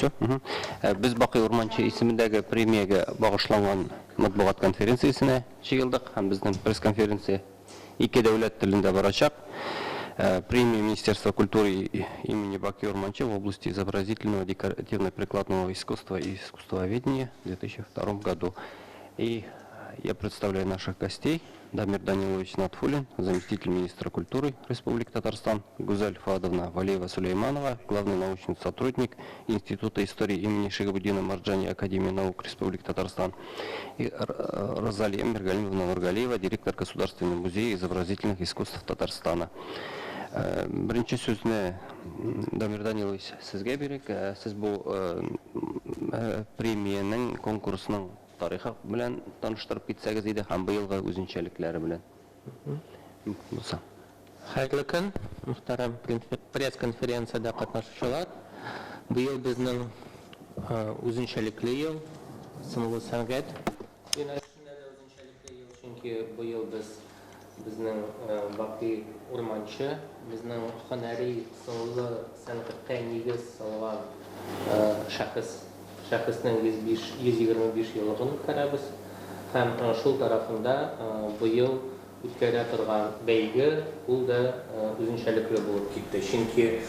Все. Без Бакый Урманче исемендәге премиягә багышланган матбугат конференциясенә җыелдык һәм безнең пресс-конференция ике дәүләт телендә барачак. Премия Министерства культуры имени Баки Урманче в области изобразительного декоративно-прикладного искусства и искусствоведения в 2002 году. И я представляю наших гостей. Дамир Данилович Натфулин, заместитель министра культуры Республики Татарстан, Гузель Фадовна Валиева-Сулейманова, главный научный сотрудник Института истории имени Шигабудина Марджани Академии наук Республики Татарстан, и Розалия Миргалимовна Нургалиева, директор Государственного музея изобразительных искусств Татарстана. Беренче сүзне, Дамир Данилович, сезгә бирик. Сез бу премиянең, конкурсның тарихы белән таныштырып китсәгез иде һәм быелгы үзенчәлекләре белән, мөмкин булса. Хәерле көн, мөхтәрәм пресс-конференциядә катнашучылар. Быел безнең үзенчәлекле ел, сынлы сәнгать юнәлешендә дә үзенчәлекле ел, чөнки быел без безнең Бакый Урманче, безнең һөнәри сынлы сәнгатькә нигез салган шәхес, шәхеснең 105, 125 еллыгын үткәрәбез. Һәм шул тарафында быел үткәрә торган бәйге ул да үзенчәлекле булып китте. Чөнки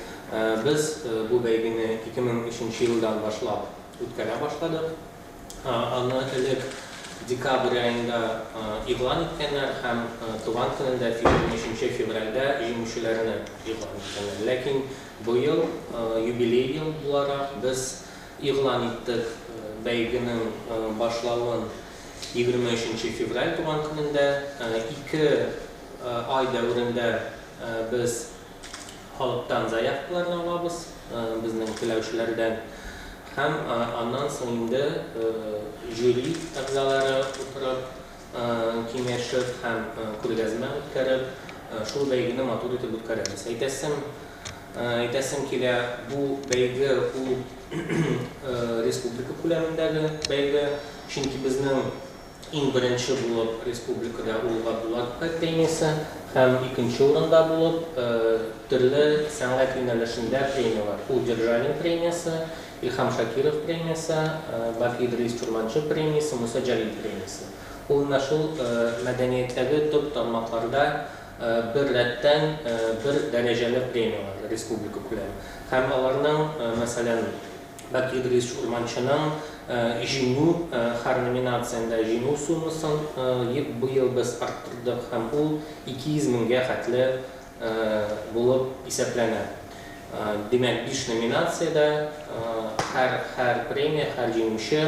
без бу бәйгене 2003 елдан башлап үткәрә башладык. Аны элек декабрь аенда игълан иткәннәр һәм туган көнендә 23 февральдә җиңүчеләрне игълан иткәннәр. Ләкин быел юбилей ел буларак без игълан иттек бәйгенең башлавын 23 февраль туган көнендә. 2 ай дәверендә без халыктан заявкаларны алабыз, безнең теләүчеләрдән. Һәм аннан соң инде жюри әгъзалары утырып, киңәшеп һәм күргәзмә үткәреп, шул бәйгене матур итеп үткәрәбез. Әйтәсем, әйтәсем килә, бу бәйге ул республика күләмендәге бәйге, чөнки безнең иң беренче булып республикада ул Габдулла Тукай премиясе һәм икенче урында булып төрле сәнгать юнәлешендә премияләр. Ул Державин премиясе, Илһам Шакиров премиясе, Баки Идрис Чурманчы премиясе, Муса Җәлил премиясе. Ул менә шул мәдәнияттәге төп тармакларда бер рәттән бер дәрәҗәле премияләр республика күләме. Һәм аларның, мәсәлән, Бәки Идрисович Урманчының җиңү, һәр номинацияндә җиңү суммасын быел без арттырдык һәм ул 200 меңгә хәтле булып исәпләнә. Димәк, биш номинациядә һәр, һәр премия, һәр җиңүче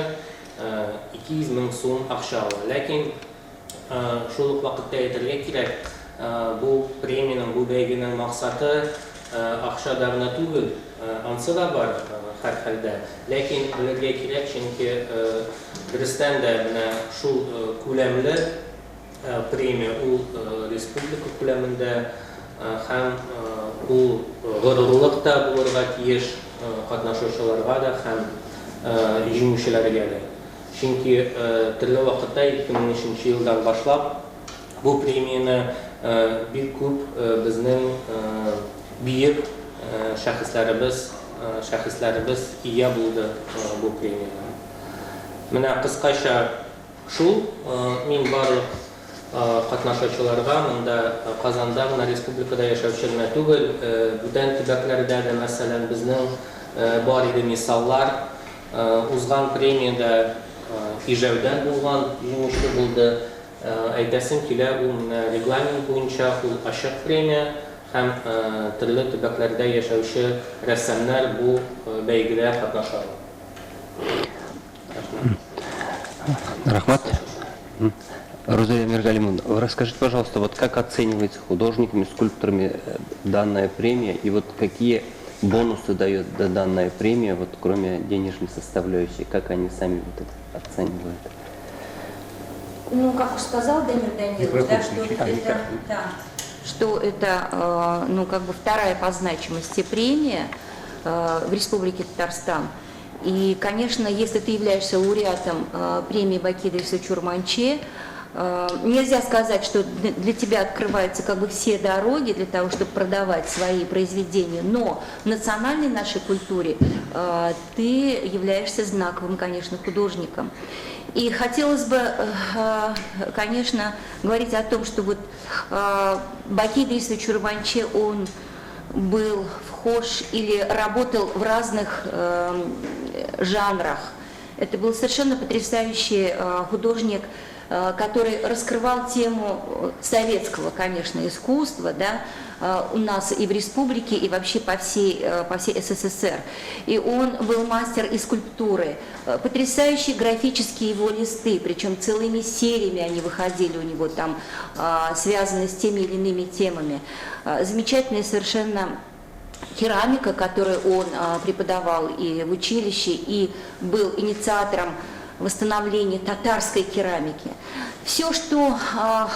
200 мең сум акча ала. Ләкин шул ук вакытта әйтергә кирәк, бу премиянең, бу бәйгенең максаты акчада гына түгел, ансы да бар һәрхәлдә. Ләкин белергә кирәк, чөнки дөрестән дә менә шул күләмле премия ул республика күләмендә һәм ул горурлык та булырга тиеш катнашучыларга да һәм җиңүчеләргә дә. Чөнки төрле вакытта, 2003 нче елдан башлап, бу премияне бик күп безнең бөек шәхесләребез, шәхесләребез ия булды бу премиягә. Менә кыскача шул. Мин барлык катнашучыларга монда Казанда гына, республикада яшәүче генә түгел, бүтән төбәкләрдә дә, мәсәлән, безнең бар иде мисаллар, узган премиядә Ижәүдән булган җиңүче булды. Әйтәсем килә, ул менә регламент буенча ул ачык премия һәм төрле төбәкләрдә яшәүче рәссамнар бу бәйгедә катнаша ала. Рәхмәт. Рәхмәт. Розалия Миргалимовна, расскажите, пожалуйста, вот как оценивается художниками, скульпторами данная премия и вот какие бонусы дает данная премия, вот кроме денежной составляющей, как они сами вот это оценивают? Ну, как уж сказал Дамир Данилович, да, что это, да, что это, ну, как бы вторая по значимости премия в Республике Татарстан. И, конечно, если ты являешься лауреатом премии Баки Идриса Чурманче, Нельзя сказать, что для тебя открываются как бы все дороги для того, чтобы продавать свои произведения, но в национальной нашей культуре ты являешься знаковым, конечно, художником. И хотелось бы, конечно, говорить о том, что вот Баки Идрисович Урманче, он был вхож или работал в разных жанрах. Это был совершенно потрясающий художник, который раскрывал тему советского, конечно, искусства, да, у нас и в республике, и вообще по всей СССР. И он был мастер и скульптуры. Потрясающие графические его листы, причем целыми сериями они выходили у него там, связанные с теми или иными темами. Замечательная совершенно керамика, которую он преподавал и в училище, и был инициатором восстановления татарской керамики. Все, что,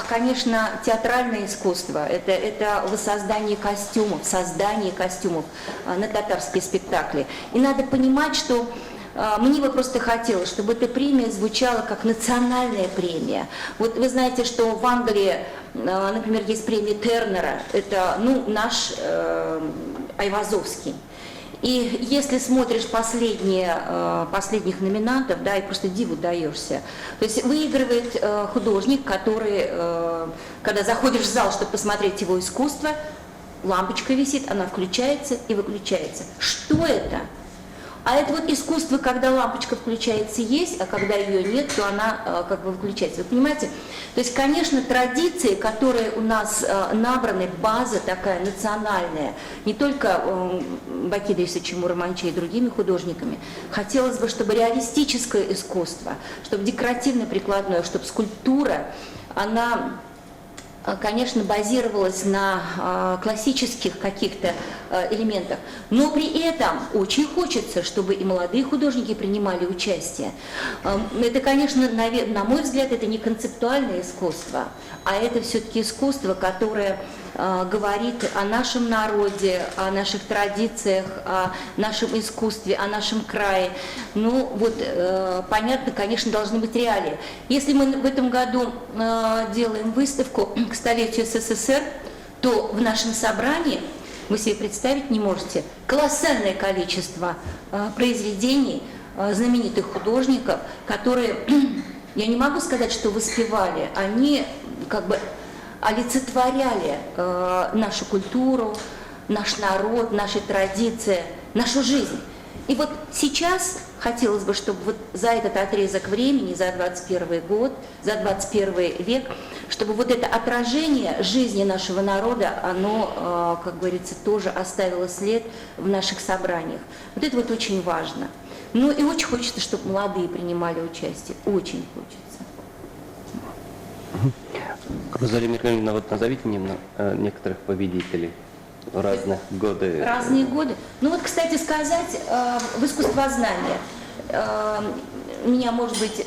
конечно, театральное искусство, это воссоздание костюмов, создание костюмов на татарские спектакли. И надо понимать, что мне бы просто хотелось, чтобы эта премия звучала как национальная премия. Вот вы знаете, что в Англии, например, есть премия Тернера, это, ну, наш Айвазовский. И если смотришь последних номинантов, да, и просто диву даешься. То есть выигрывает художник, который, когда заходишь в зал, чтобы посмотреть его искусство, лампочка висит, она включается и выключается. Что это? А это вот искусство, когда лампочка включается, есть, а когда ее нет, то она как бы выключается. Вы понимаете? То есть, конечно, традиции, которые у нас набраны, база такая национальная, не только Баки Идрисовичем Урманче и другими художниками, хотелось бы, чтобы реалистическое искусство, чтобы декоративно-прикладное, чтобы скульптура, она, конечно, базировалась на классических каких-то элементах, но при этом очень хочется, чтобы и молодые художники принимали участие. Это, конечно, на мой взгляд, это не концептуальное искусство, а это все-таки искусство, которое говорит о нашем народе, о наших традициях, о нашем искусстве, о нашем крае. Ну вот, понятно, конечно, должны быть реалии. Если мы в этом году делаем выставку к столетию СССР, то в нашем собрании, вы себе представить не можете, колоссальное количество произведений знаменитых художников, которые, я не могу сказать, что воспевали, они как бы олицетворяли нашу культуру, наш народ, наши традиции, нашу жизнь. И вот сейчас хотелось бы, чтобы вот за этот отрезок времени, за 21 год, за 21 век, чтобы вот это отражение жизни нашего народа, оно, как говорится, тоже оставило след в наших собраниях. Вот это вот очень важно. Ну и очень хочется, чтобы молодые принимали участие. Очень хочется. Розалия Миргалимовна, вот назовите немного некоторых победителей в разных годы. Разные годы. Ну вот, кстати сказать, в искусствознании меня, может быть,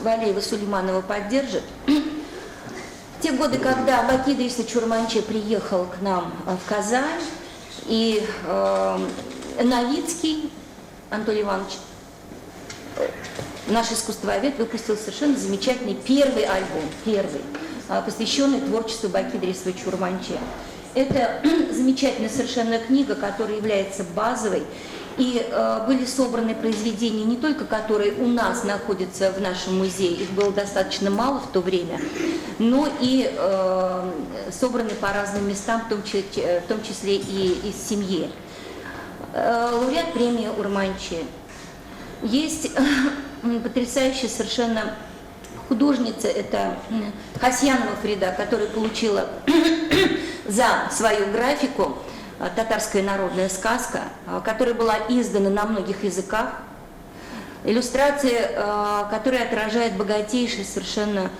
Валеева Сулейманова поддержит. В те годы, когда Баки Идрисович Урманче приехал к нам в Казань, и Новицкий Анатолий Иванович, наш искусствовед, выпустил совершенно замечательный первый альбом, первый, посвященный творчеству Баки Идрисовича Урманче. Это замечательная совершенно книга, которая является базовой, и были собраны произведения не только которые у нас находятся в нашем музее, их было достаточно мало в то время, но и собраны по разным местам, в том числе и из семьи. Лауреат премии Урманче. Есть потрясающая совершенно художница, это Хасьянова Фрида, которая получила за свою графику «Татарская народная сказка», которая была издана на многих языках. Иллюстрации, которые отражают богатейший совершенно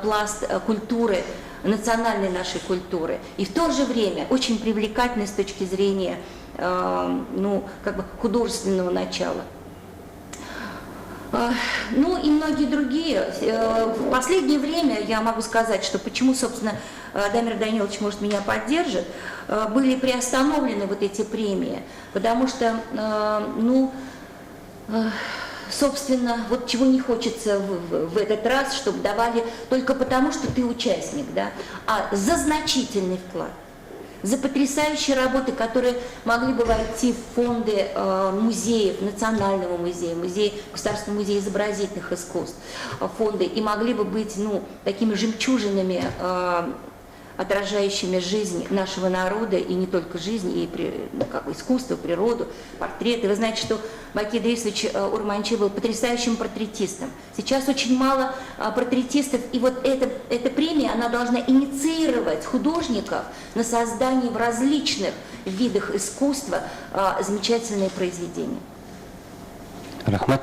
пласт культуры, национальной нашей культуры. И в то же время очень привлекательный с точки зрения, ну, как бы художественного начала. Ну и многие другие. В последнее время я могу сказать, что почему, собственно, Дамир Данилович, может, меня поддержит, были приостановлены вот эти премии, потому что, ну, Собственно, вот чего не хочется в этот раз, чтобы давали только потому, что ты участник, да, а за значительный вклад, за потрясающие работы, которые могли бы войти в фонды музеев, Национального музея, музея, Государственного музея изобразительных искусств, фонды, и могли бы быть, ну, такими жемчужинами, отражающими жизнь нашего народа, и не только жизнь, и ну, как искусство, природу, портреты. Вы знаете, что Баки Идрисович Урманче был потрясающим портретистом. Сейчас очень мало портретистов, и вот эта премия, она должна инициировать художников на создание в различных видах искусства замечательные произведения. Рәхмәт.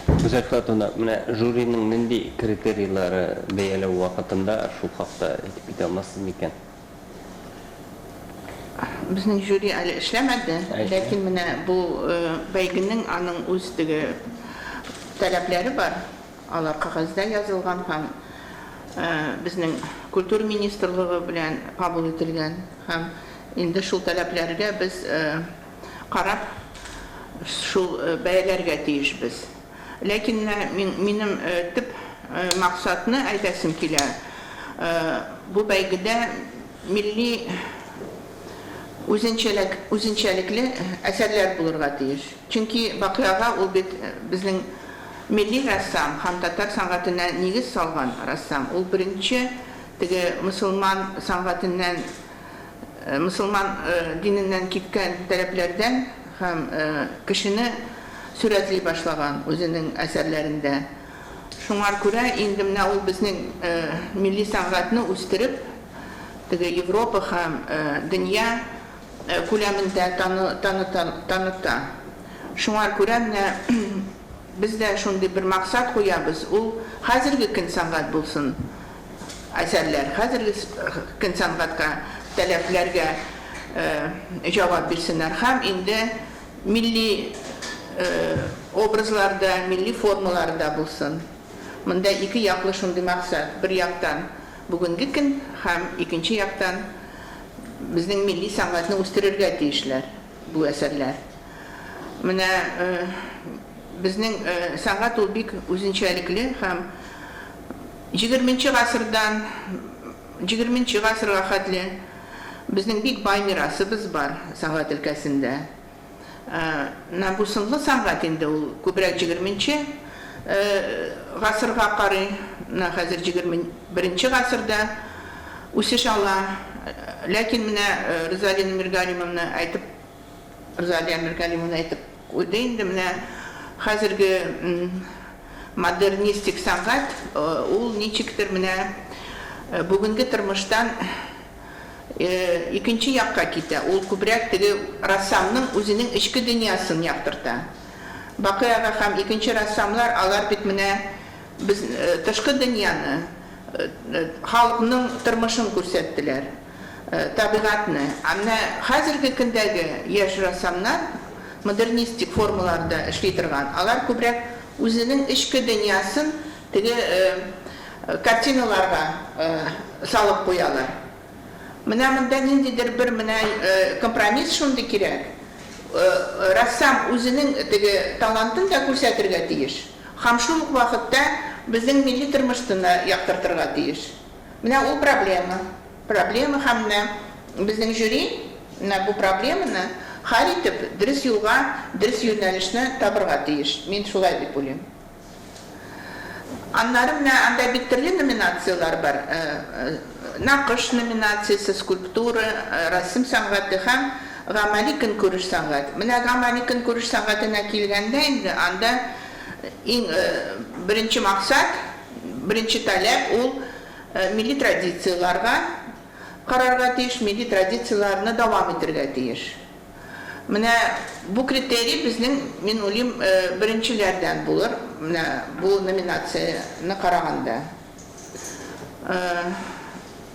Гүзәл Флатовна, менә жюриның нинди критерийлары бәяләү вакытында, шул хакта әйтеп китә алмассыз микән? Безнең жюри әле эшләмәде, ләкин менә бу бәйгенең аның үз теге таләпләре бар. Алар кәгазьдә язылган һәм безнең культура министрлыгы белән кабул ителгән, һәм инде шул таләпләргә без карап шул бәяләргә тиешбез. Ләкин менә минем төп максатны әйтәсем килә. Бу бәйгедә милли үзенчәлекле әсәрләр булырга тиеш. Чөнки Бакый ага ул бит безнең милли рәссам һәм татар сәнгатенә нигез салган рәссам. Ул беренче теге мөселман сәнгатеннән, мөселман диненнән киткән таләпләрдән һәм кешене сурәтли башлаган үзенең әсәрләрендә. Шуңар күрә инде менә ул безнең милли сәнгатьне үстереп, теге Европа һәм дөнья күләмендә таныта. Шуңар күрә менә без дә шундый бер максат куябыз, ул хәзерге көн сәнгать булсын әсәрләр, хәзерге көн сәнгатькә таләпләргә җавап бирсеннәр һәм инде милли образларда, милли формаларда булсын. Монда ике яклы шундый максат. Бер яктан бүгенге көн һәм икенче яктан безнең милли сәнгатьне үстерергә тиешләр бу әсәрләр. Менә безнең сәнгать ул бик үзенчәлекле һәм 20 гасырдан 20 гасырга хәтле безнең бик бай мирасыбыз бар сәнгать өлкәсендә. Менә бу сынлы сәнгать инде ул күбрәк 20 гасырга карый. Менә хәзер 21 гасырда үсеш ала. Ләкин менә Розалина Миргалимовна әйтеп, Розалия Миргалимовна әйтеп куйды инде, менә хәзерге модернистик сәнгать ул ничектер менә бүгенге тормыштан икенче якка китә. Ул күбрәк теге рәссамның үзенең эчке дөньясын яктырта. Бакый ага һәм икенче рәссамлар, алар бит менә без тышкы дөньяны, халыкның тормышын күрсәттеләр, табигатьне. Ә менә хәзерге көндәге яшь рәссамнар модернистик формаларда эшли торган, алар күбрәк үзенең эчке дөньясын теге картиналарга салып куялар. Менә монда ниндидер бер менә компромисс шундый кирәк. Рәссам үзенең теге талантын да күрсәтергә тиеш. Һәм шул ук вакытта безнең милли тормышны да яктыртырга тиеш. Менә ул проблема. Проблема, һәм менә безнең жюри менә бу проблеманы хәл итеп, дөрес юлга, дөрес юнәлешне табырга тиеш. Мин шулай дип уйлыйм. Аннары менә анда бит төрле номинацияләр бар. Накыш номинациясе, скульптура, рәсем сәнгате һәм гамәли көнкүреш сәнгать. Менә гамәли көнкүреш сәнгатенә килгәндә инде анда иң беренче максат, беренче таләп ул милли традицияләргә карарга тиеш, милли традицияләрне дәвам итәргә тиеш. Менә бу критерий безнең, мин уйлыйм, беренчеләрдән булыр, менә бу номинацияне караганда.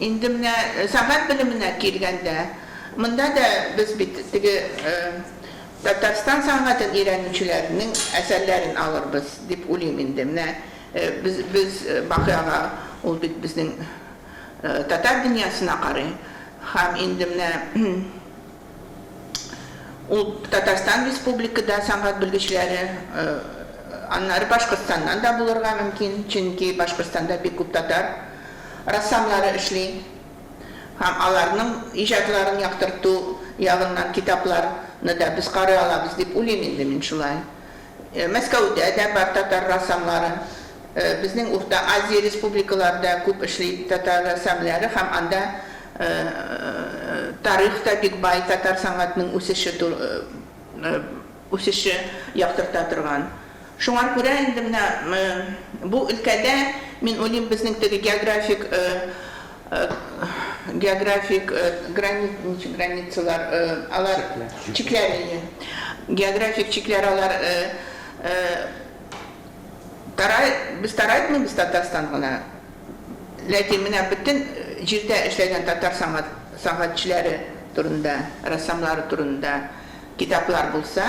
Инде менә сәнгать белеменә килгәндә, монда да без бит теге Татарстан сәнгатен өйрәнүчеләрнең әсәрләрен алырбыз дип уйлыйм инде. Менә без Бакый ага ул бит безнең татар дөньясына карый. Һәм инде менә ул Татарстан Республикада сәнгать белгечләре. Аннары Башкортстаннан да булырга мөмкин, чөнки Башкортстанда бик күп татар рәссамнары эшли. Һәм аларның иҗатларын яктырту ягыннан китапларны да без карый алабыз дип уйлыйм инде мин шулай. Мәскәүдә дә бар татар рәссамнары. Безнең Урта Азия республикаларында күп эшли татар рәссамнары һәм анда тарих та бик бай, татар сәнгатенең үсеше үсеше яктырта торган. Шуңар күрә инде менә бу өлкәдә, мин уйлыйм, безнең теге географик географик грани границалар алар чикләр, географик чикләр алар тарай, без тарайтмыйбыз Татарстан гына. Ләкин менә бөтен җирдә эшләгән татар сәнгать сәнгатьчеләре турында, рәссамнары турында китаплар булса,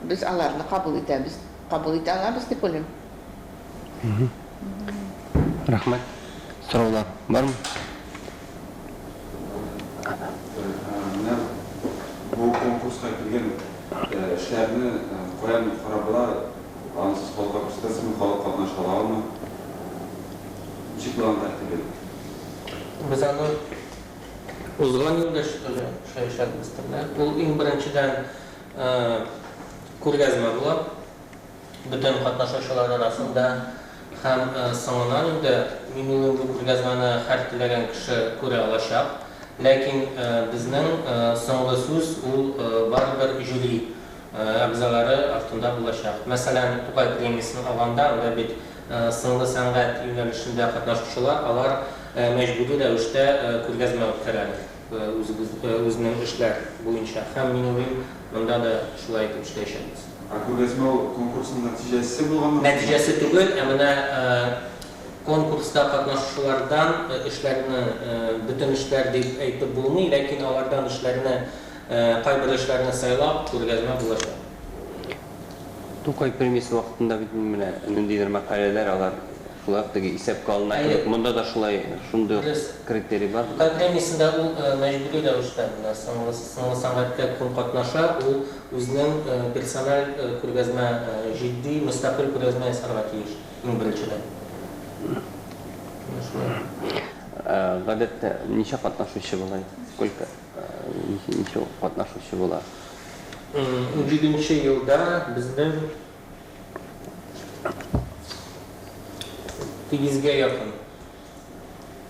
без аларны кабул итәбез, кабул итә алабыз дип уйлыйм. Рәхмәт. Сораулар бармы? Менә бу конкурска килгән эшләрне каян карап була? Аны сез халыкка күрсәтәсезме, халык катнаша аламы? Ничек була аның тәртибе? Без аны узган елда эшләшәбездер дә. Ул иң беренчедән күргәзмә була бөтен катнашучылар арасында һәм соңыннан инде, мин уйлыйм, бу күргәзмәне һәр теләгән кеше күрә алачак. Ләкин безнең соңгы сүз ул барыбер жюри әгъзалары артында булачак. Мәсәлән, Тукай премиясен алганда, анда бит сынлы сәнгать юнәлешендә катнашучылар, алар мәҗбүри рәвештә күргәзмә үткәрәләр үзебез үзенең эшләр буенча. Һәм мин уйлыйм, монда да шулай итеп эшләячәкбез. Ә күргәзмә ул конкурсның нәтиҗәсе булганмы? Нәтиҗәсе түгел, ә менә конкурста катнашучылардан эшләрне, бөтен эшләр дип әйтеп булмый, ләкин алардан эшләрне, кайбер эшләрне сайлап, күргәзмә булачак. Тукай премиясе вакытында бит менә ниндидер мәкаләләр, алар шулай ук теге исәпкә алына кебек. Монда да шулай, шундый ук критерий бар. Тукай премиясендә ул мәҗбүри рәвештә менә сынлы сынлы сәнгатькә кем катнаша, ул үзенең персональ күргәзмә, җитди, мөстәкыйль күргәзмә ясарга тиеш, иң беренчедән. Менә шулай. Гадәттә ничә катнашучы була? Сколько? Ничә катнашучы була? 17нче елда безнең 800гә якын,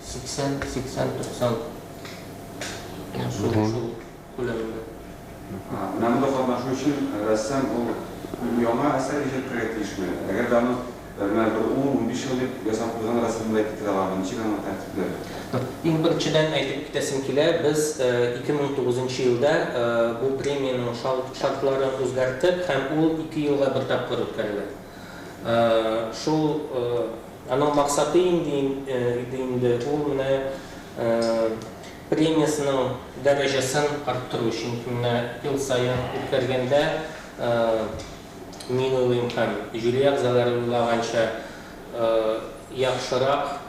80, 80, 90 шул шул күләмендә. Менә монда катнашу өчен рәссам ул яңа әсәр иҗат итәргә тиешме? Әгәр дә аны менә бер 10-15 ел дип ясап куйган рәсемне дә китерә аламы? Ничек аның тәртипләре? Иң беренчедән әйтеп китәсем килә, без 2009 нчы елда бу премиянең шартларын үзгәрттек һәм ул ике елга бер тапкыр үткәрелә. Шул аның максаты инде иде инде ул менә премиясенең дәрәҗәсен арттыру, чөнки менә ел саен үткәргәндә, мин уйлыйм һәм жюри әгъзалары уйлаганча, яхшырак,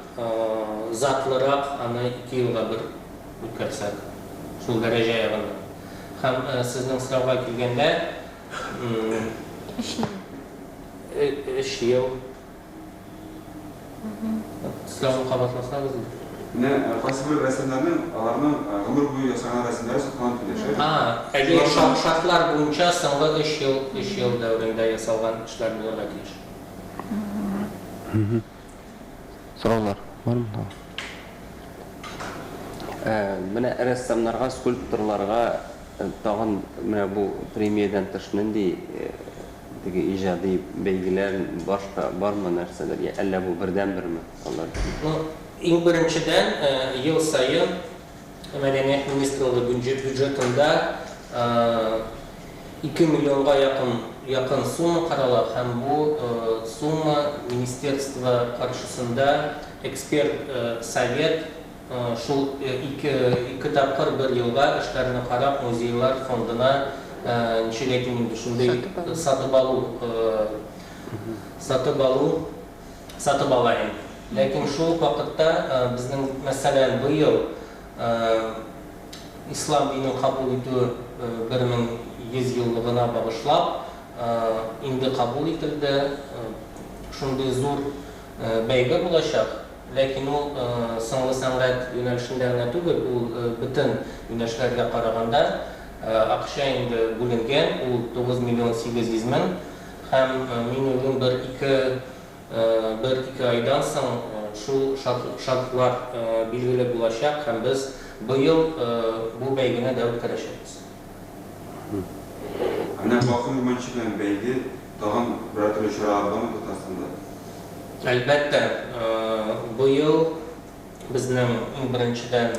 затлырак аны ике елга бер үткәрсәк, шул дәрәҗә ягыннан. Һәм сезнең сорауга килгәндә, Өч ел. Өч ел. Сорауны кабатласагыз иде. Менә кайсыбер рәссамнарның, аларның гомер буе ясаган рәсемнәре сакланып килә, шулай бит? А, әйе, шартлар буенча соңгы өч ел, өч ел дәверендә ясалган эшләр булырга тиеш. Сораулар бармы тагын? Менә рәссамнарга, скульпторларга тагын менә бу премиядән тыш нинди теге иҗади бәйгеләр, башка бармы нәрсәдер, я әллә бу бердәнберме алар өчен? Ну, иң беренчедән, ел саен Мәдәният министрлыгы бюджетында 2 миллионга якын якын сумма карала һәм бу сумма министерство каршысында эксперт совет шул ике тапкыр бер елга эшләрне карап, музейлар фондына, ничек әйтим инде, шундый сатып алу, сатып алу, сатып ала инде. Ләкин шул ук вакытта безнең, мәсәлән, быел ислам динен кабул итү 1100 еллыгына багышлап инде кабул ителде. шундый зур бәйге булачак, ләкин ул сынлы сәнгать юнәлешендә генә түгел, ул бөтен юнәлешләргә караганда акча инде бүленгән, ул 9 миллион 800 мең, һәм мин уйлыйм, бер-ике бер-ике айдан соң шул шартлар билгеле булачак, һәм без быел бу бәйгене дә үткәрәчәкбез. Ә менә Бакый Урманче белән бәйле тагын берәр төрле чаралар бармы Татарстанда? Әлбәттә, быел безнең иң беренчедән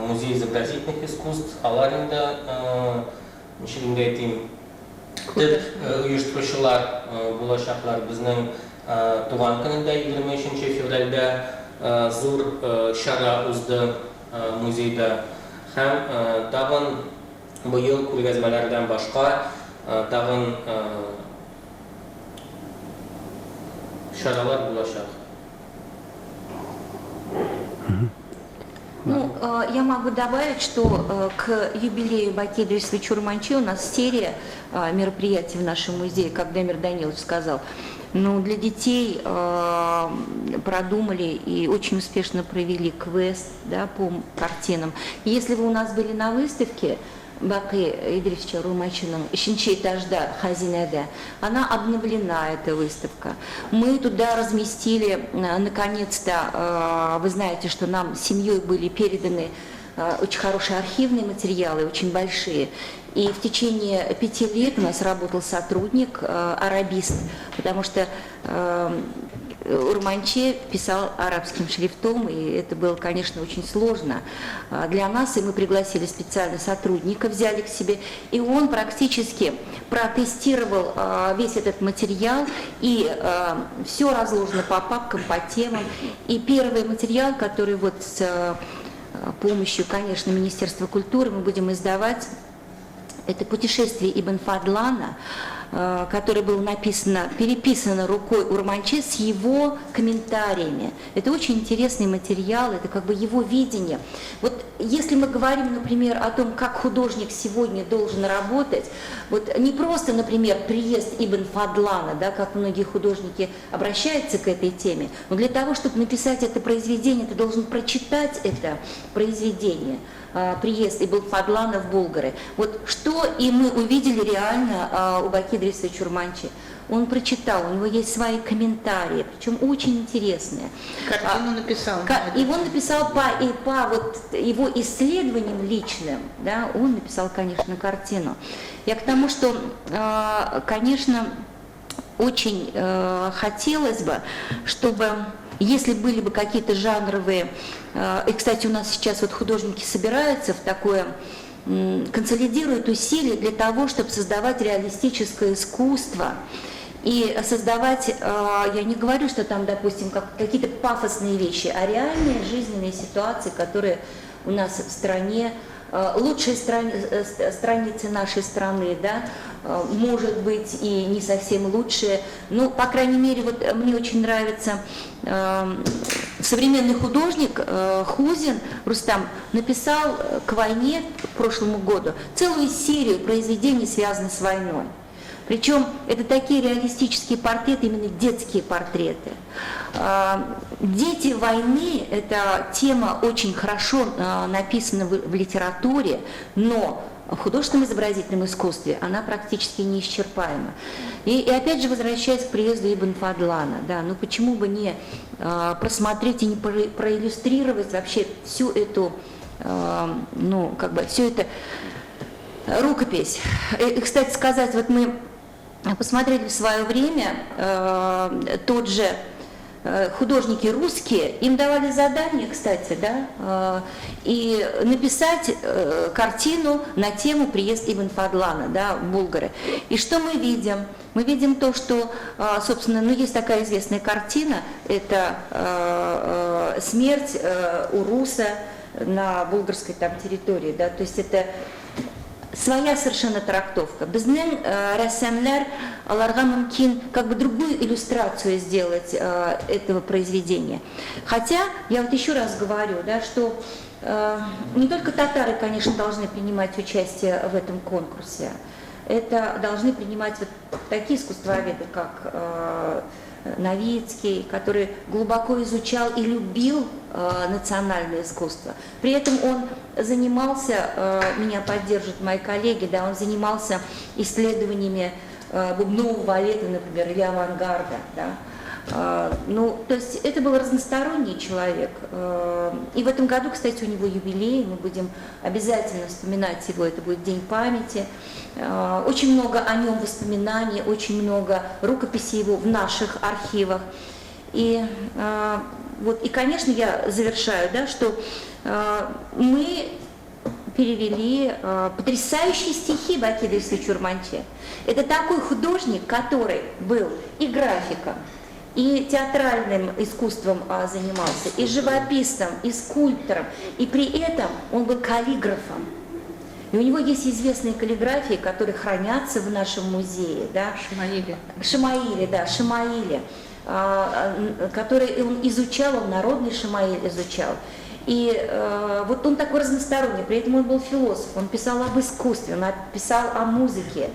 музей изобразительных искусств, алар инде, ничек инде әйтим, төп оештыручылар булачаклар. Безнең туган көнендә, 23 февральдә зур чара узды музейда. Һәм тагын быел күргәзмәләрдән башка тагын чаралар булачак. Ну, я могу добавить, что к юбилею Баки Идрисовича Урманче у нас серия мероприятий в нашем музее, как Дамир Данилович сказал. Ну, для детей продумали и очень успешно провели квест, да, по картинам. Если вы у нас были на выставке Баки Идрисовича Урманченың өченче этажда, Хәзинәдә, она обновлена, эта выставка. Мы туда разместили, наконец-то, вы знаете, что нам семьей были переданы очень хорошие архивные материалы, очень большие. И в течение 5 лет у нас работал сотрудник, арабист, потому что Урманче писал арабским шрифтом, и это было, конечно, очень сложно для нас, и мы пригласили специально сотрудника, взяли к себе, и он практически протестировал весь этот материал, и все разложено по папкам, по темам, и первый материал, который вот с помощью, конечно, Министерства культуры мы будем издавать, это «Путешествие Ибн Фадлана», которое было написано, переписано рукой Урманче с его комментариями. Это очень интересный материал, это как бы его видение. Вот если мы говорим, например, о том, как художник сегодня должен работать, вот не просто, например, приезд Ибн Фадлана, да, как многие художники обращаются к этой теме, но для того, чтобы написать это произведение, ты должен прочитать это произведение. Приезд Ибн Фадлана в Булгары. Вот что и мы увидели реально у Баки Идрисовича Урманче. Он прочитал, у него есть свои комментарии, причем очень интересные. Картину написал. И он написал по вот его исследованиям личным, да, он написал, конечно, картину. Я к тому, что, конечно, очень хотелось бы, чтобы, если были бы какие-то жанровые, и, кстати, у нас сейчас вот художники собираются в такое, консолидируют усилия для того, чтобы создавать реалистическое искусство и создавать, я не говорю, что там, допустим, какие-то пафосные вещи, а реальные жизненные ситуации, которые у нас в стране, лучшие страницы нашей страны, да, может быть, и не совсем лучшие, но, по крайней мере, вот мне очень нравится современный художник Хузин Рустам написал к войне, к прошлому году, целую серию произведений, связанных с войной. Причем это такие реалистические портреты, именно детские портреты. Дети войны – это тема очень хорошо написана в литературе, но в художественном изобразительном искусстве она практически неисчерпаема. И опять же, возвращаясь к приезду Ибн Фадлана, да, ну почему бы не просмотреть и не проиллюстрировать вообще всю эту, ну, как бы, всю эту рукопись. И, кстати сказать, вот мы посмотрели в свое время, тот же художники русские, им давали задание, кстати, да, и написать картину на тему «Приезд Ибн Фадлана», да, в Булгары. И что мы видим? Мы видим то, что, собственно, ну, есть такая известная картина, это смерть Уруса на булгарской там территории, да, то есть это своя совершенно трактовка. Безнең рәссамнар аларга мөмкин как бы другую иллюстрацию сделать этого произведения. Хотя, я вот еще раз говорю, да, что не только татары, конечно, должны принимать участие в этом конкурсе. Это должны принимать вот такие искусствоведы, как Новицкий, который глубоко изучал и любил национальное искусство. При этом он занимался, меня поддержат мои коллеги, да, он занимался исследованиями бубнового балета, например, или авангарда. Да. Ну, то есть это был разносторонний человек. И в этом году, кстати, у него юбилей, мы будем обязательно вспоминать его, это будет День памяти. Очень много о нем воспоминаний, очень много рукописей его в наших архивах. И, вот, и конечно, я завершаю, да, что мы перевели потрясающие стихи Баки Дрисовича Урманче. Это такой художник, который был и графиком, и театральным искусством занимался, и живописцем, и скульптором, и при этом он был каллиграфом. И у него есть известные каллиграфии, которые хранятся в нашем музее. Да? Шамаили. Шамаили, да, Шамаили, которые он изучал, он народный Шамаиль изучал. И вот он такой разносторонний, при этом он был философ, он писал об искусстве, он писал о музыке.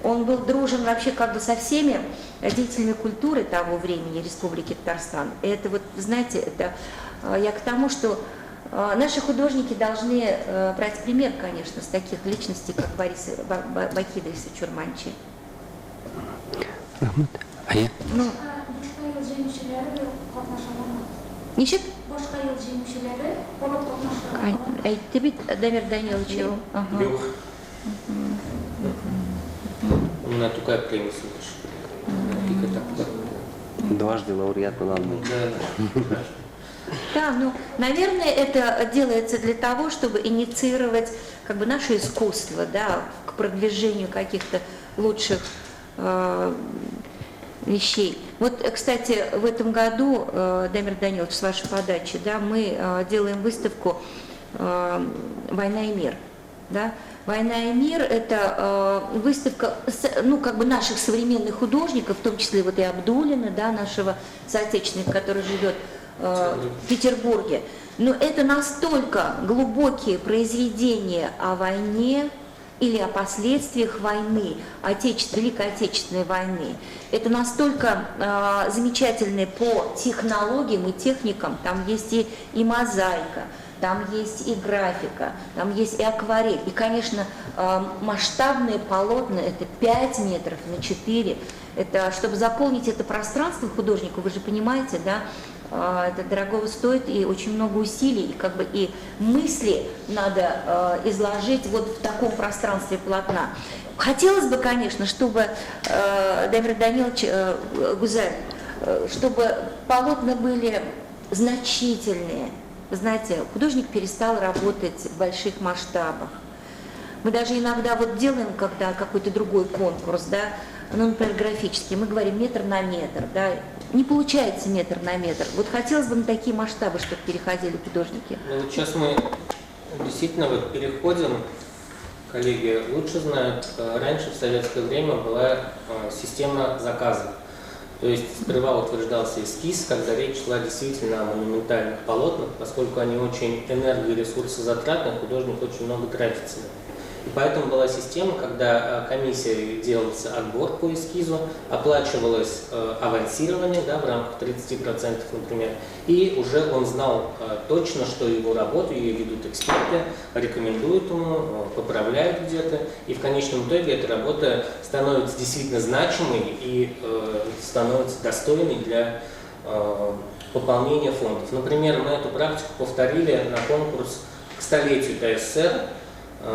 Он был дружен вообще как бы со всеми деятелями культуры того времени Республики Татарстан. И это вот, знаете, это я к тому, что наши художники должны брать пример, конечно, с таких личностей, как Борис Баки Дрисович Урманче. А я? Ну, ничек? Әйтте бит Дамир Данилович. Юк. Менә Тукай премиясе ике тапкыр. Дважды лауреат главный. Да. Да, ну, наверное, это делается для того, чтобы инициировать как бы наше искусство, да, к продвижению каких-то лучших вещей. Вот, кстати, в этом году, Дамир Данилович, с вашей подачи, да, мы делаем выставку «Война и мир». Да? «Война и мир» — это выставка, ну, как бы наших современных художников, в том числе вот и Абдуллина, да, нашего соотечественника, который живет в Петербурге. Но это настолько глубокие произведения о войне или о последствиях войны, Великой Отечественной войны. Это настолько замечательные по технологиям и техникам. Там есть и мозаика, там есть и графика, там есть и акварель. И, конечно, масштабные полотна, это 5 метров на 4. Это, чтобы заполнить это пространство художнику, вы же понимаете, да, это дорогого стоит и очень много усилий, и как бы и мысли надо изложить вот в таком пространстве полотна. Хотелось бы, конечно, чтобы Дамир Данилович Гузель, чтобы полотна были значительные. Вы знаете, художник перестал работать в больших масштабах. Мы даже иногда вот делаем, когда какой-то другой конкурс, да, ну, например, графический, мы говорим метр на метр, да, не получается метр на метр. Вот хотелось бы на такие масштабы, чтобы переходили художники. Ну, вот сейчас мы действительно вот переходим, коллеги лучше знают, раньше в советское время была система заказов. То есть сперва утверждался эскиз, когда речь шла действительно о монументальных полотнах, поскольку они очень энерго- и ресурсозатратны, художник очень много тратится. И поэтому была система, когда комиссия делался отбор по эскизу, оплачивалось авансирование, да, в рамках 30%, например, и уже он знал точно, что его работу, ее ведут эксперты, рекомендуют ему, поправляют где-то, и в конечном итоге эта работа становится действительно значимой и становится достойной для пополнения фондов. Например, мы эту практику повторили на конкурс к столетию ТССР,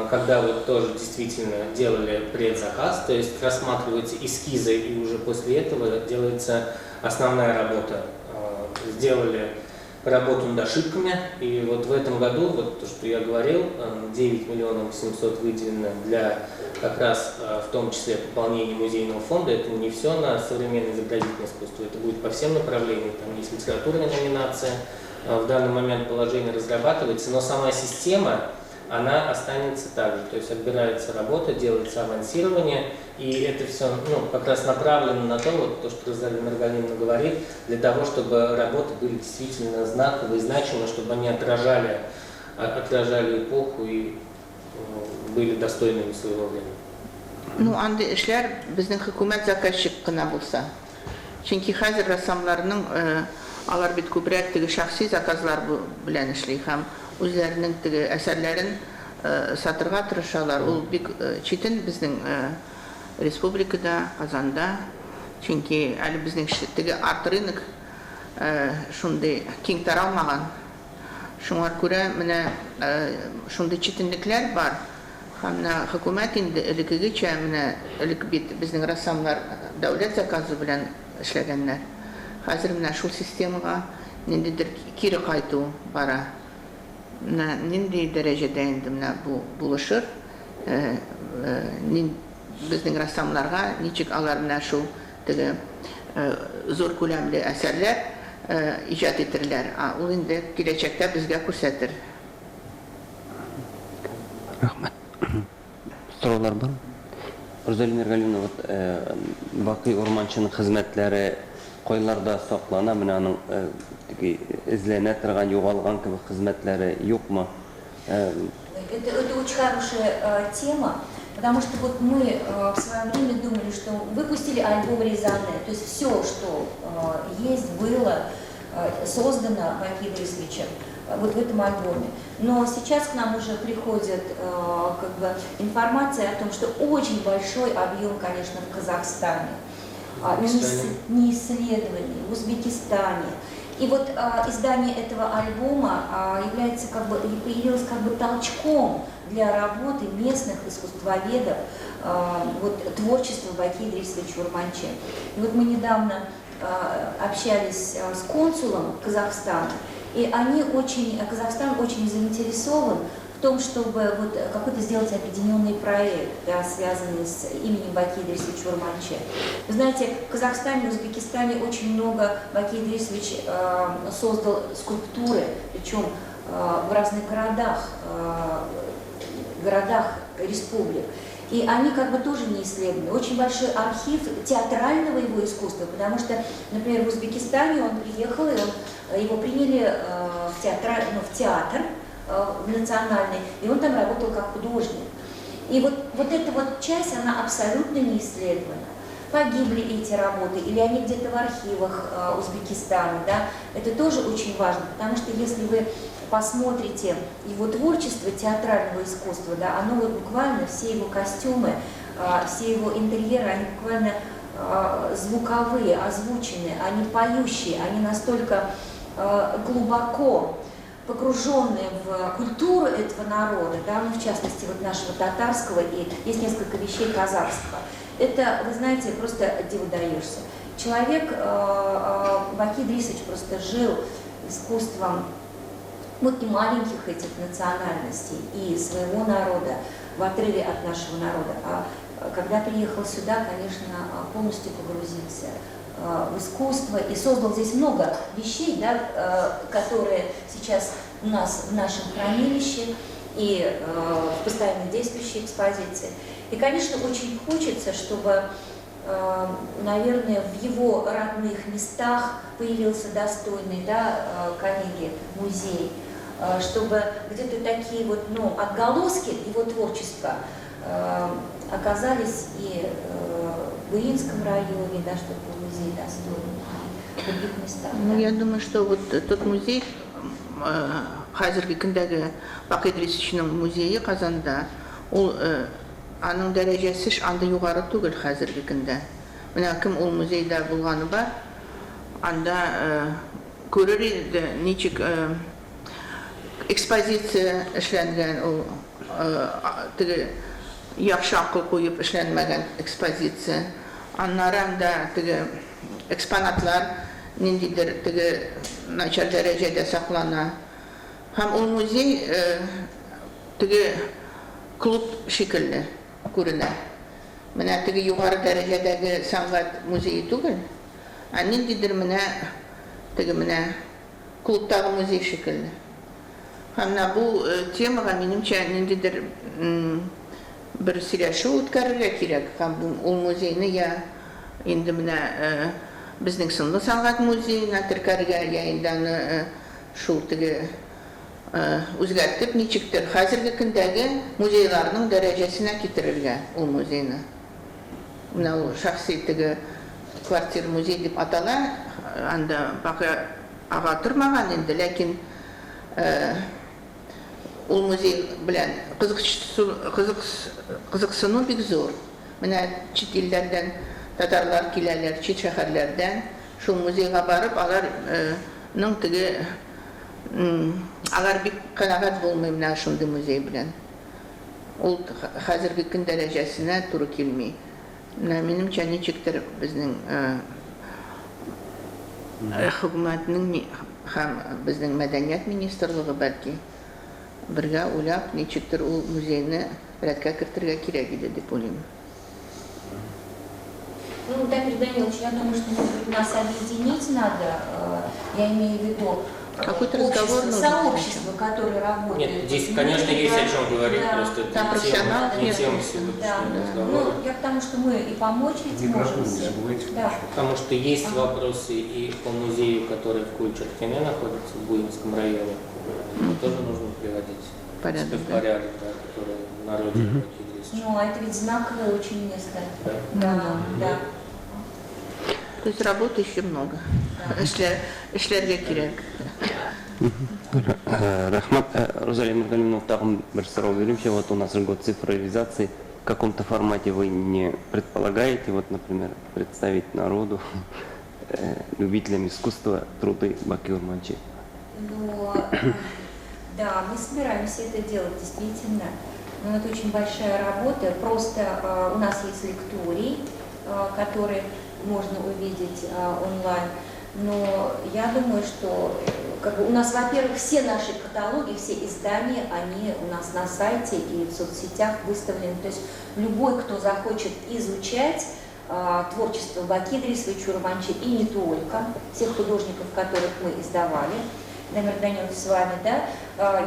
когда вот тоже действительно делали предзаказ, то есть рассматриваются эскизы, и уже после этого делается основная работа. Сделали работу над ошибками, и вот в этом году, вот то, что я говорил, 9 700 000 выделено для как раз в том числе пополнения музейного фонда. Это не все на современное изобразительное искусство, это будет по всем направлениям, там есть литературная номинация, в данный момент положение разрабатывается, но сама система, она останется так же. То есть отбирается работа, делается авансирование, и это все, ну, как раз направлено на то, вот то, что Розалия Нургалиевна говорит, для того, чтобы работы были действительно знаковые, значимые, чтобы они отражали эпоху и были достойными своего времени. Ну, андый эшләр безнең хөкүмәт заказчик кына булса. Чөнки хәзер рәссамнарның алар бит күбрәк теге шәхси заказлар белән эшли һәм үзләренең теге әсәрләрен сатырга тырышалар. Ул бик читен безнең республикада, Казанда. Чөнки әле безнең теге арт-рынок шундый киң таралмаган. Шуңар күрә менә шундый читенлекләр бар. Һәм менә хөкүмәт инде элеккегечә, менә элек бит безнең рәссамнар дәүләт заказы белән эшләгәннәр. Хәзер менә шул системага ниндидер кире кайту бара. Менә нинди дәрәҗәдә инде менә бу булышыр, безнең рәссамнарга, ничек алар менә шул теге зур күләмле әсәрләр иҗат итерләр. Ул инде киләчәктә безгә күрсәтер. Рәхмәт. Сораулар бармы? Рузалия Миргалимовна, вот Бакый Урманчының хезмәтләре кайларда саклана? Менә аның теге эзләнә торган, югалган кебек хезмәтләре юкмы? Это очень хорошая тема, потому что вот мы в свое время думали, что выпустили альбом raisonné, то есть все, что есть, было создано Баки Идрисовичем, вот в этом альбоме. Но сейчас к нам уже приходит как бы информация о том, что очень большой объем, конечно, в Казахстане, неисследований, в Узбекистане. И вот издание этого альбома является как бы, появилось как бы толчком для работы местных искусствоведов, вот, творчества Баки Идрисовича Урманче. И вот мы недавно общались с консулом Казахстана, и Казахстан очень заинтересован в том, чтобы вот какой-то сделать объединенный проект, да, связанный с именем Баки Идрисовича Урманче. Вы знаете, в Казахстане, в Узбекистане очень много Баки Идрисович создал скульптуры, причем в разных городах республик. И они как бы тоже не исследованы. Очень большой архив театрального его искусства, потому что, например, в Узбекистане он приехал, и его приняли в театр, ну, в театр в национальный, и он там работал как художник. И вот эта вот часть, она абсолютно не исследована. Погибли эти работы, или они где-то в архивах Узбекистана, да? Это тоже очень важно, потому что если вы посмотрите его творчество театрального искусства, да, оно вот буквально, все его костюмы, все его интерьеры, они буквально звуковые, озвученные, они поющие, они настолько глубоко погруженные в культуру этого народа, да, ну, в частности, вот нашего татарского, и есть несколько вещей казахского. Это, вы знаете, просто диву даешься. Человек, Баки Идрисович, просто жил искусством вот и маленьких этих национальностей, и своего народа, в отрыве от нашего народа. А когда приехал сюда, конечно, полностью погрузился в искусство и создал здесь много вещей, да, которые сейчас у нас в нашем хранилище и в постоянно действующей экспозиции. И, конечно, очень хочется, чтобы, наверное, в его родных местах появился достойный, да, коллеги, музей, чтобы где-то такие вот, ну, отголоски его творчества оказались и в Буинском районе, да, чтобы был музей достойный, в других местах. Ну, да. Я думаю, что вот тот музей, хәзерге көндәге Бакый Идрисовичның музее Казанда, ул аның дәрәҗәсе анда югары түгел хәзерге көндә. Менә кем ул музейда булганы бар, анда күрер иде, ничек экспозиция эшләнгән, ул теге яхшы акыл куеп эшләнмәгән экспозиция. Аннары анда теге экспонатлар ниндидер теге начар дәрәҗәдә саклана. Һәм ул музей теге клуб шикелле күренә. Менә теге югары дәрәҗәдәге сәнгать музее түгел, ә ниндидер менә теге менә клубтагы музей шикелле. Һәм менә бу темага минемчә ниндидер бер сөйләшү үткәрергә кирәк. Һәм ул музейны я инде менә безнең сынлы сәнгать музеена теркәргә, я инде аны шул теге үзгәртеп ничектер хәзерге көндәге музейларның дәрәҗәсенә китерергә ул музейны. Менә ул шәхси теге квартир-музей дип атала, анда Бакый ага тормаган инде, ләкин ул музей белән кызыксыну бик зур. Менә чит илләрдән татарлар киләләр, чит шәһәрләрдән шул музейга барып, аларның теге алар бик канәгать булмый менә шундый музей белән. Ул хәзерге көн дәрәҗәсенә туры килми. Менә минемчә, ничектер безнең хөкүмәтнең һәм безнең мәдәният министрлыгы бәлки бергә уйлап, ничектер ул музейны рәткә кертергә кирәк иде дип уйлыйм. Ну, Дамир Данилович, я думаю, что, может быть, нас объединить надо, я имею в виду какой-то разговор нужен. Сообщество, которое работает. Нет, здесь, конечно, есть о чем говорить, да. Просто это да, не тема сегодняшнего разговора. Ну, я к тому, что мы и помочь ведь можем. Да. Потому что есть вопросы и по музею, который в Кульчеркине находится, в Буинском районе, его тоже нужно приводить порядок, в порядок, да, который на родине. Ну, а это ведь знаковое очень место. Да. Да, да. То есть работы еще много. Эшләргә кирәк. Рәхмәт. Розалия Миргалимовна, тагын бер сорау бирәм. Вот у нас же год цифровизации. В каком-то формате вы не предполагаете, вот, например, представить народу, любителям искусства труды Баки Урманче? Ну, да, мы собираемся это делать, действительно. Но это очень большая работа. Просто у нас есть лекторий, который можно увидеть онлайн. Но я думаю, что как бы, у нас, во-первых, все наши каталоги, все издания, они у нас на сайте и в соцсетях выставлены. То есть любой, кто захочет изучать творчество Баки Идрисовича Урманче и не только, тех художников, которых мы издавали, Дамир Данилович, с вами, да,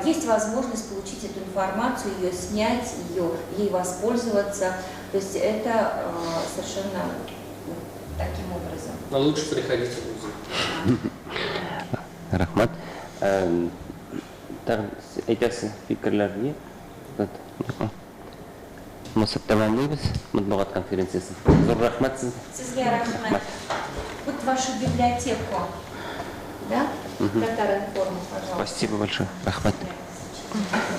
есть возможность получить эту информацию, ее снять, ей воспользоваться. То есть это совершенно таким образом. Но лучше приходите в музей. Рәхмәт. Әйтәсе фикерләр ни? Монысы тәмамлыйбыз матбугат конференциясен. Зур рәхмәт сезгә. Сезгә рәхмәт. Вот вашу библиотеку, да? Татар-информ, пожалуйста. Спасибо большое. Рәхмәт.